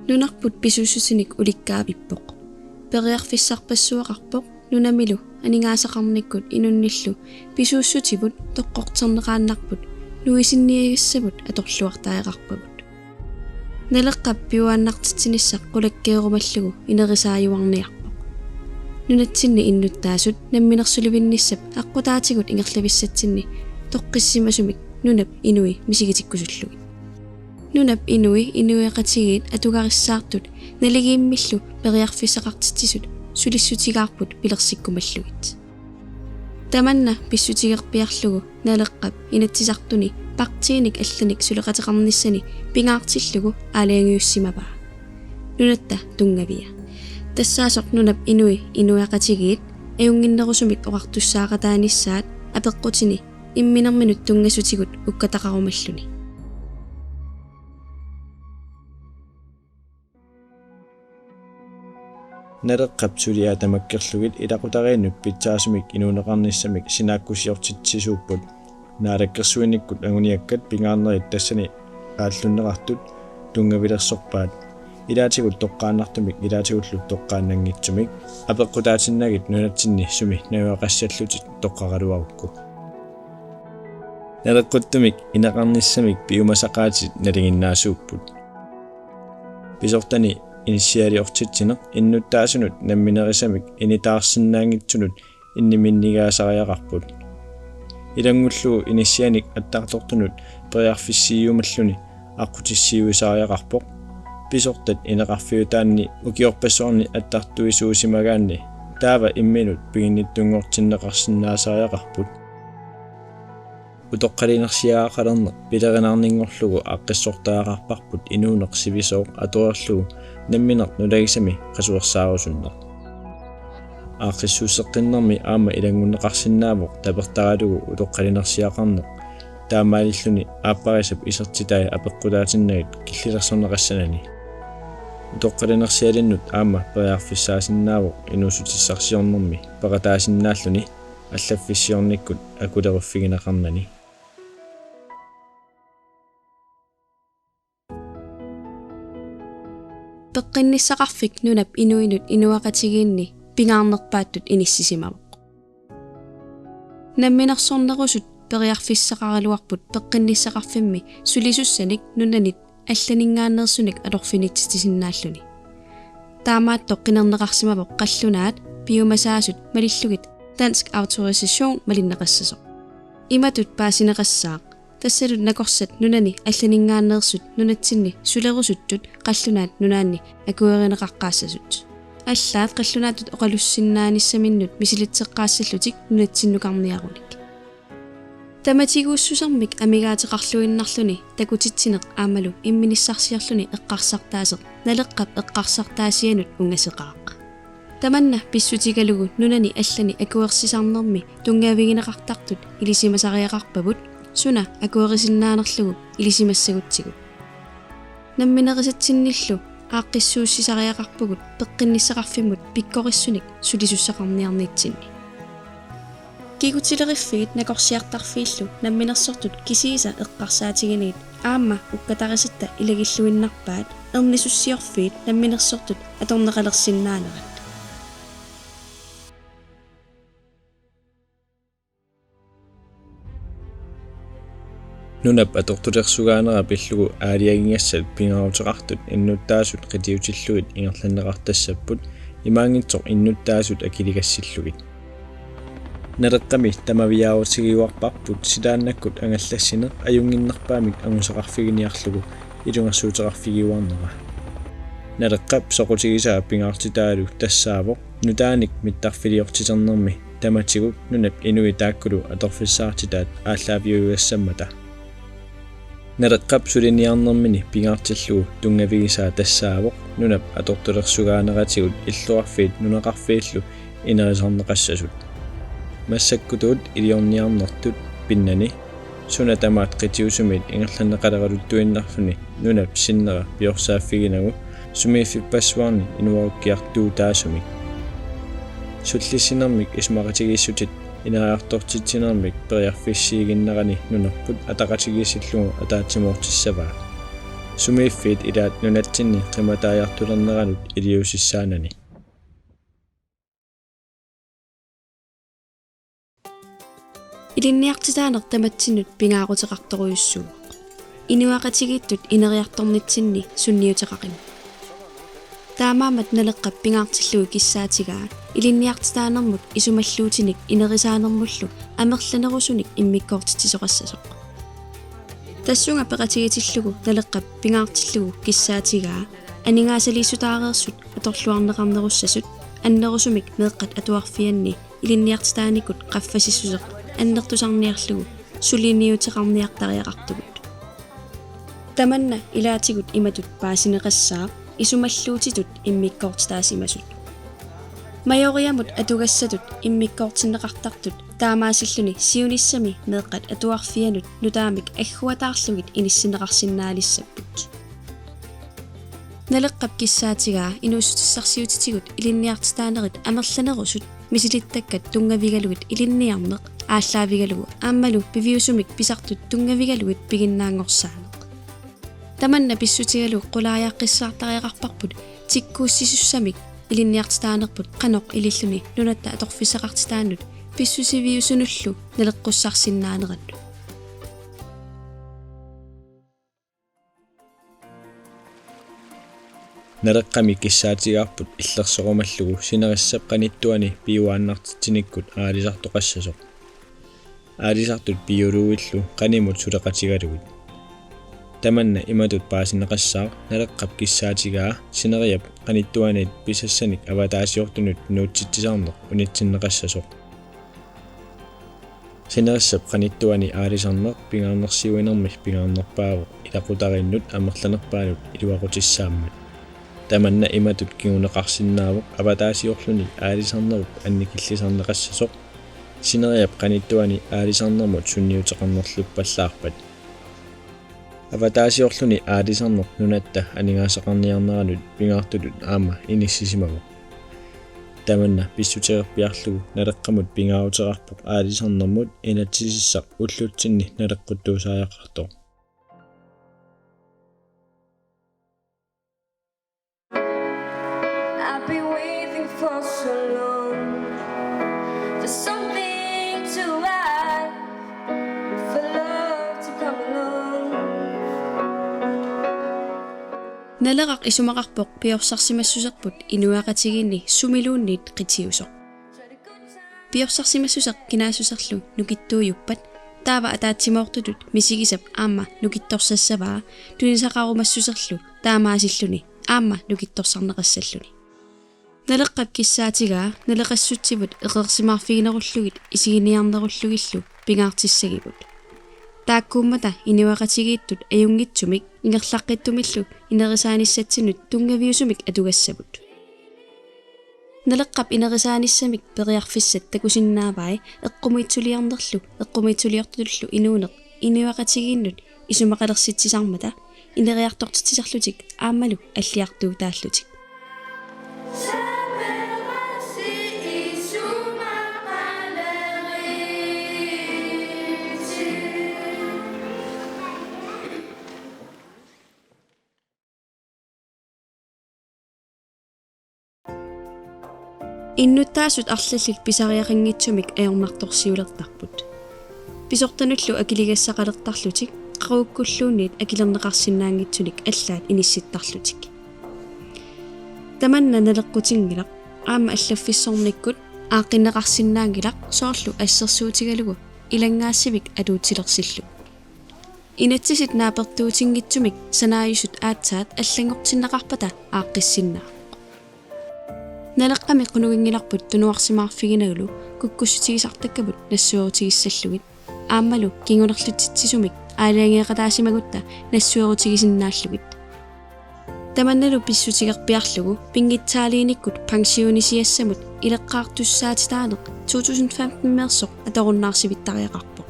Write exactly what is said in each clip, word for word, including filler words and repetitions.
Nunarput pisuussutinik ulikkaavippoq. Periarfissarpassuaqarpoq nunamilu aningaasaqarnikkut inunnillu pisuussutivut toqqorterneqaannarput nuisinniagassavut atorluartariaqarpagut. Naleqqap piuaannartitsinissaq qulakkeerumallugu inerisaajuarniarpoq. Nunatsinni innuttaasut namminersulivinnissap aqqutaatigut ingerlavissatsinni toqqissisimasumik nunap inui misigitikkusullugit. Nunap inui inuiaqatigiit atugarissaartut naligiimmillu periarfissaqartitsisut sulissutigaarput pilersikkumallugit. Tamanna pissutigerpiarlugu Naleqqap Inatsisartuni partiinik allanik suleqateqarnissani pingaartillugu aalajangiussimavaa. Nunatta tunngavia. Tassaasoq nunap inui inuiaqatigiit ajunnginnerusumik oqartussaaqataanissaat apeqqutini imminerminut tunngasutigut ukkataqarumalluni. Naleqqap suliai tamakkerlugit ilaqutariinnut pitsaasumik inuuneqarnissamik sinaakkusiortitsisuupput. Naalakkersuinikkut anguniakkat pingaarnerit tassani aallunneqartut tunngavilersorpaat. Ilaatigut toqqaannartumik ilaatigullu toqqaannanngitsumik apeqqutaatinnagit nunatsinni sumi najugaqassallutit toqqaraluarukku. Naleqquttumik ineqarnissamik piumasaqaatit nalinginnaasuupput. Pisortani inissialiortitsineq innuttaasunut namminerisamik initaarsinnaanngitsunut inniminnigaasariaqarput. Ilanngullugu inissianik attartortunut periarfissiiumalluni aqqutissiuisariaqarpoq. Pisortat ineqarfiutaanni ukiorpassuarni attartuisuusimagaanni taava imminut piginnittunngortinneqarsinnaasariaqarput. Utoqqalinersiaqalerneq pilerinarninngorlugu aaqqissortariaqarparput inuuneq sivisooq atoreerlugu nammineq nutagisami qasuersaarusunneq. Aaqqissuusseqqinnermi aamma ilanngunneqarsinnaavoq tapertaralugu utoqqalinersiaqarneq. Taamaalilluni aapparisap isertitai apeqqutaatinnagit killilersorneqassanani. Utoqqalinersialinnut aamma periarfissaasinnaavoq inuussutissarsiornermi peqataasinnaalluni allaffissiornikkut akuleruffigineqarnani. Peqqinnissaqarfik nunap inuinut inuiaqatigiinni pingaarnerpaattut inissisimavoq. Namminersornerusut periarfissaqaraluarput peqqinnissaqarfimmi sulisussanik nunanit allaninngaanneersunik atorfinitsitsisinnaalluni. Taamaattoq qinerneqarsimavoq qallunaat piumasaasut malillugit dansk autorisation malinneqassasoq. Imatut paasineqassaaq: tassalu nakorsat nunani allaninngaanneersut nunatsinni sulerusuttut qallunaat nunaanni akuerineqaqqaassasut. Allaat qallunaatut oqalussinnaanissaminut misilitseqqaassallutik nunatsinnukarniarunik. Tamatiguussusermik amigaateqarluinnarluni takutitsineq aammalu imminissarsiorluni eqqarsartaaseq Naleqqap eqqarsartaasianut ungaseqaaq. Tamanna pissutigalugu nunani allani akuersisarnermi tunngavigineqartartut ilisimasariaqarpagut, suna akuerisinnaanerlugu ilisimassagutsigu. Namminerisatsinnilu aaqqissuussisariaqarpugut peqqinnissaqarfimmut pikkorissunik sulisussaqarniarnitsinni. Kigutileriffiit nakorsiartarfiillu namminersortut kisiisa eqqarsaatiginagit aamma ukkatarisatta ilagilluinnarpaat ernisussiorfiit namminersortut atorneqalersinnaanerat. Nunap atortulersugaanera pillugu aalajangigassat pingaaruteqartut innuttaasut qitiutillugit ingerlanneqartassapput, imaanngitsoq innuttaasut akiligassillugit. Naleqqami tamaviaarutigiuarparput silaannakkut angallassineq ajunnginnerpaamik angusaqarfiginiarlugu ilungersuuteqarfigiuarnera. Naleqqap soqutigisaa pingaartitaalu tassaavoq nutaanik mittarfiliortiternermi tamatigut nunap inui taakkulu atorfissaqartitaat aallaaviuigassammata. Naleqqap suliniarnermini pingaartillugu tunngavigisaa tassaavoq nunap atortulersugaaneratigut illoqarfiit nunaqarfiillu inerisarneqassasut. Massakkutut iliorniarnertut pinnani suna tamaat qitiusumit ingerlanneqaleraluttuinnarluni nunap sinnera piorsaaffiginagu sumiiffippassuarni inuarukkiartuutaasumik. Sullissinermik isumaqatigiissutit ineriartortitsinermik periarfissiiginnerani nunarput ataqatigiissillugu ataatsimoortissavaa. Sumiiffiit ilaat nunatsinni qimataajartulerneranut iliuusissaanani. Ilinniartitaaneq tamatsinnut pingaaruteqartorujussuuvoq. Inuiaqatigiittut ineriartornitsinni sunniuteqaqimmat. Taamaammat Naleqqap pingaartillugu kissaatigaa ilinniartitaanermut isumalluutinik inerisaanermullu amerlanerusunik immikkoortitsisoqassasoq. Tassunga peqatigitillugu Naleqqap pingaartillugu kissaatigaa aningaasaliissutaareersut atorluarneqarnerussasut annerusumik meeqqat atuarfianni ilinniartitaanikkut qaffasissuseq annertusarniarlugu suliniuteqarniartariaqartugut. Tamanna ilaatigut imatut paasineqassaaq isumalluutitut immikkoortitaasimasut. Majoriamut atugassatut immikkoortinneqartartut taamaasilluni siunissami meeqqat atuarfiannut nutaamik agguataarlugit inissinneqarsinnaalissapput. Naleqqap kissaatigaa inuussutissarsiutitigut ilinniartitaanerit amerlanerusut misilittakkat tunngavigalugit ilinniarneq aallaavigalugu aammalu piviusumik pisartut tunngavigalugit piginnaanngorsaaneq. Tamanna pissutigalugu qulaajaaqqissaartariaqarparput tikkuussisussamik ilinniartitaanerput qanoq ililluni nunatta atorfissaqartitaannut pissusiviusunullu naleqqussarsinnaanerannut. Naleqqami kissaatigaarput illersorumallugu sinerissap qanittuani piuaannartitsinikkut aalisartoqassasoq. Aalisartut piuluillu qanimut suleqatigalugit. Tamanna imatut paasineqassaaq Naleqqap kissaatigaa sineriap qanittuaniit pisassanik avataasiortunut nuutsitsisarneq unitsinneqassasoq. Sinerissap qanittuani aalisarneq pingaarnersiuinermi pingaarnerpaavoq ilaqutariinnut amerlanerpaanut iluaqutissaammat. Tamanna imatut kinguneqarsinnaavoq avataasiorluni aalisarnerup annikillisarneqassasoq, sineriap qanittuani aalisarnermut sunniuteqarnerluppallaarpat. Avataasiorluni aalisarneq nunatta aningaasaqarniarneranut pingaartutut aamma inissisimavoq. Tamanna pissutigerpiarlugu Naleqqamut pingaaruteqarpoq aalisarnermut inatsisissaq ullutsinni naleqquttuusariaqartoq. I've been waiting for so long for something to arrive, for love to come along. Naleraq isumaqarpoq piorsarsimassuserput inuiaqatigiinni sumiluunniit qitiusoq. Piorsarsimassuseq kinaassuserlu nukittuujuppat taava ataatsimoortutut misigisap aamma nukittorsassavaa tunisaqarumassuserlu taamaasilluni aamma nukittorsarneqassalluni. Naleqqap kissaatigaa naleqassutsivut eqeersimaarfiginerullugit isiginiarnerullugillu pingaartissagivut. Taakkuummata inuiaqatigiittut ajunngitsumik ingerlaqqittumillu inerisaanissatsinnut tunngaviusumik atugassavut. Naleqqap inerisaanissamik periarfissat takusinnaavai eqqumiitsuliornerlu eqqumiitsuliortutullu inuuneq inuiaqatigiinnut isumaqalersitsisarmata ineriartortitsisarlutik aammalu alliartuutaallutik. Innuttaasut arlallit pisariaqanngitsumik ajornartorsiulertarput. Pisortanullu akiligassaqalertarlutik qaqugukkulluunniit akilerneqarsinnaanngitsunik allaat inissittarlutik. Tamanna naleqqutinngilaq, aamma allaffissornikkut aaqqinneqarsinnaanngilaq soorlu assersuutigalugu ilanngaassivik atuutilersillugu. Inatsisit naapertuutinngitsumik sanaajusut aatsaat allanngortinneqarpata aaqqissinnaavoq. Naleqqami qunuginngilarput tunuarsimaarfiginagulu kukkussutigisartakkavut nassuerutigissallugit aammalu kingunerlutsitsisumik aalajangeeqataasimagutta nassuerutigisinnaallugu. Tamannalu pissutigerpiarlugu pinngitsaaliinikkut pensionisiassamut ileqqaartussaatitaaneq to tusind femten-meersoq atorunnaarsivittariaqarpoq.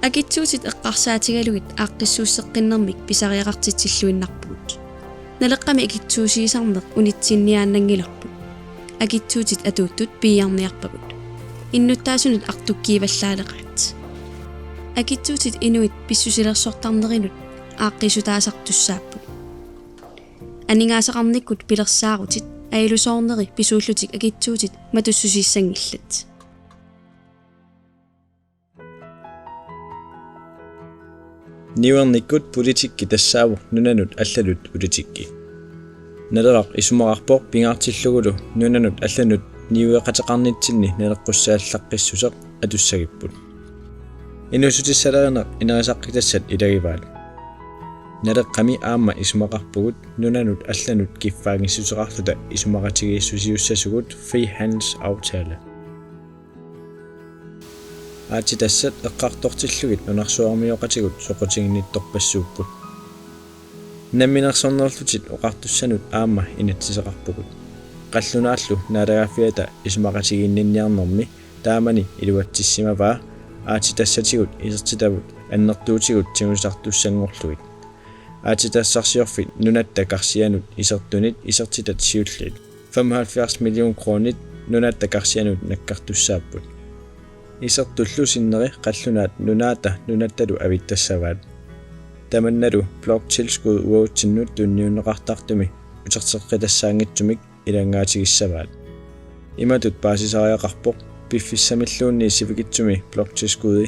Akitsuutit eqqarsaatigalugit aaqqissuusseqqinnermik pisariaqartitsilluinnarpugut. Naleqqami akitsuusiisarneq unitsinniaannanngilarput. Akitsuutit atuuttut piiarniarpagut. Innuttaasunut artukkiivallaaleqaat. Akitsuutit inuit pissusilersortarnerinut aaqqissuutaasartussaapput. Aningaasaqarnikkut pilersaarutit ajalusoorneri pisuullutik akitsuutit matussusiissanngillat. Niuernikkut politikki tassaavoq nunanut allanut politikki. Naleraq isumaqarpoq pingaartillugulu nunanut allanut niueqateqarnitsinni naleqqussaallaqqissuseq atussagipput. Inuussutissalerineq inerisaqqitassat ilagivaat. Naleqqami aamma isumaqarpugut nunanut allanut kiffaanngissuseqarluta isumaqatigiissusiussasugut frihandelsaftale. Aatsitassat eqqartortillugit nunarsuarmioqatigut soqutiginnittorpassuupput. Namminersornerlutit oqartussanut aamma inatsiseqarpugut. Qallunaallu naalagaaffiata isumaqatigiinninniarnermi taamani iluatsissimavaa aatsitassatigut isertitavut annertuutigut tigusartussanngorlugit. Aatsitassarsiorfik nunatta karsianut isertunit isertitat siulliit femoghalvfjerds million kronit nunatta karsianut nakkartussaapput. Isertullu sinneri qallunaat nunaata nunattalu avittassavaat. Tamannalu bloktilskud uatsinnut tunniunneqartartumi uterteqqitassaanngitsumik ilanngaatigissavaat. Imatut paasisariaqarpoq piffissamilluunniit sivikitsumi bloktilskudi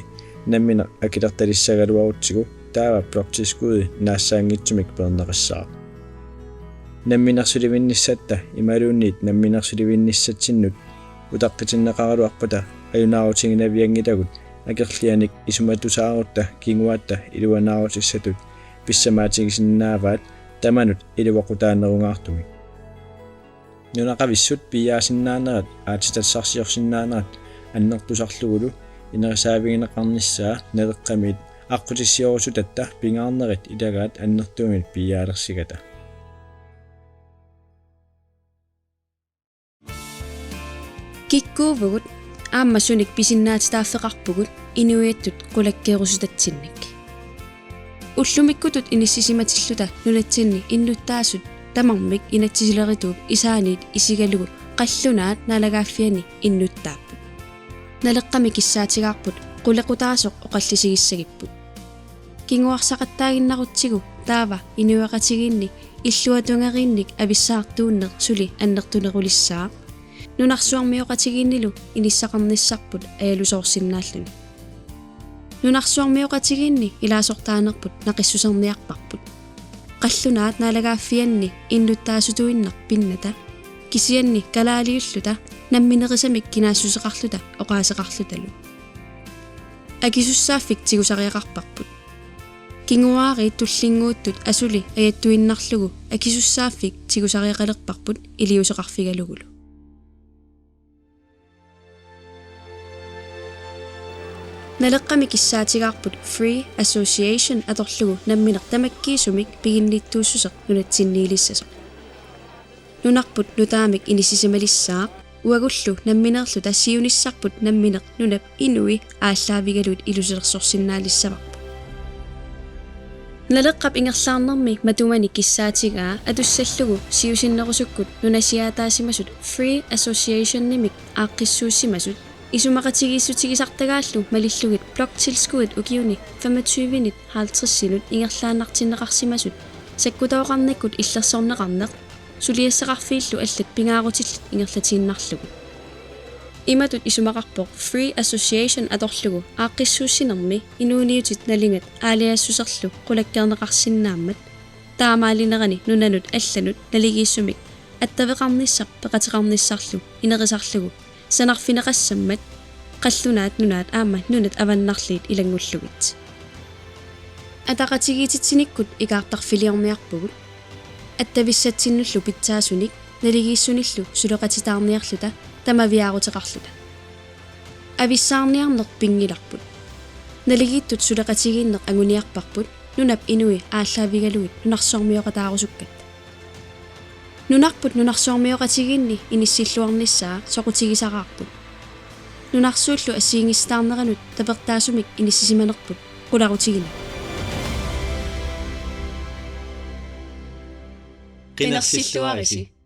nammineq akilertalissagaluarutsigu taava bloktilskudi naassaanngitsumik peerneqassaaq. Namminersulivinnissatta imaluunniit namminersulivinnissatsinnut utaqqitinneqaraluarpata ajunaarutiginavianngilagut akerlianik isumatusaarutta kinguaatta iluanaarutissatut pissamaatigisinnaavaat tamanut iluaqutaanerungaartumik. Nunaqavissut piiaasinnaanerat aatsitassarsiorsinnaanerat annertusarlugulu inerisaavigineqarnissaa Naleqqamiit aqqutissiorusutatta pingaarnerit ilagaat annertuumik piiaalersigata. Kikkuuvugut aamma sunik pisinnaatitaaffeqarpugut inuiattut qulakkeerusutatsinnik. Ullumikkutut inissisimatilluta nunatsinni innuttaasut tamarmik inatsisilerituup isaaniit isigalugu qallunaat naalagaaffianni innuttaapput. Naleqqami kissaatigaarput qulequtaasoq oqallisigissagipput. Kinguarsaqattaaginnarutsigu taava inuiaqatigiinni illuatungeriinnik avissaartuunneq suli annertunerulissaaq. Nunarsuarmioqatigiinnilu inissaqarnissarput ajalusoorsinnaalluni. Nunarsuarmioqatigiinni ilaasortaanerput naqissuserniarparput. Qallunaat naalagaaffianni innuttaasutuinnaq pinnata, kisianni kalaaliulluta namminerisamik kinaassuseqarluta oqaaseqarlutalu. Akisussaaffik tigusariaqarparput. Kinguaariit tullinnguuttut asuli ajattuinnarlugu akisussaaffik tigusariaqalerparput iliuuseqarfigalugulu. Naleqqami kissaatigaarput Free Association atorlugu nammineq tamakkiisumik piginnittuussuseq nunatsinniilissasoq. Nunarput nutaamik inissisimalissaaq, uagullu nammineerluta siunissarput nammineq nunap inui aallaavigalugit ilusilersorsinnaalissavarput. Naleqqap ingerlaarnermi matumani kissaatigaa atussallugu siusinnerusukkut nunasiaataasimasut Free Associationimik aaqqissuussimasut isumaqatigiissutigisartagaallu malillugit bloktilskuddit ukiuni femogtyvenit halvtredsinut ingerlaannartinneqarsimasut sakkutooqarnikkut illersorneqarneq suliassaqarfiillu allat pingaarutillit ingerlatiinnarlugit. Imatut isumaqarpoq Free Association atorlugu aaqqissuussinermi inuuniutit nalingat aalajaassuserlu qulakkeerneqarsinnaammat, taamaalinerani nunanut allanut naligiissumik attaveqarnissaq peqateqarnissarlu inerisarlugu sanarfineqassammat qallunaat nunaat aamma nunat avannarliit ilanngullugit. Ataqatigiititsinikkut ikaartarfiliorniarpugut. Attavissatsinnullu pitsaasunik naligiissunillu suleqatitaarniarluta tamaviaaruteqarluta. Avissaarniarneq pinngilarput. Naligiittut suleqatigiinneq anguniarparput nunap inui aallaavigalugit nunarsuarmioqataarusukkatta. Nunarput nunarsuarmioqatigiinni inissilluarnissaa soqutigisaraarput. Nunarsuullu assigiinngisitaarneranut tapertaasumik inissisimanerput qularutigineq. Qinersilluarisi.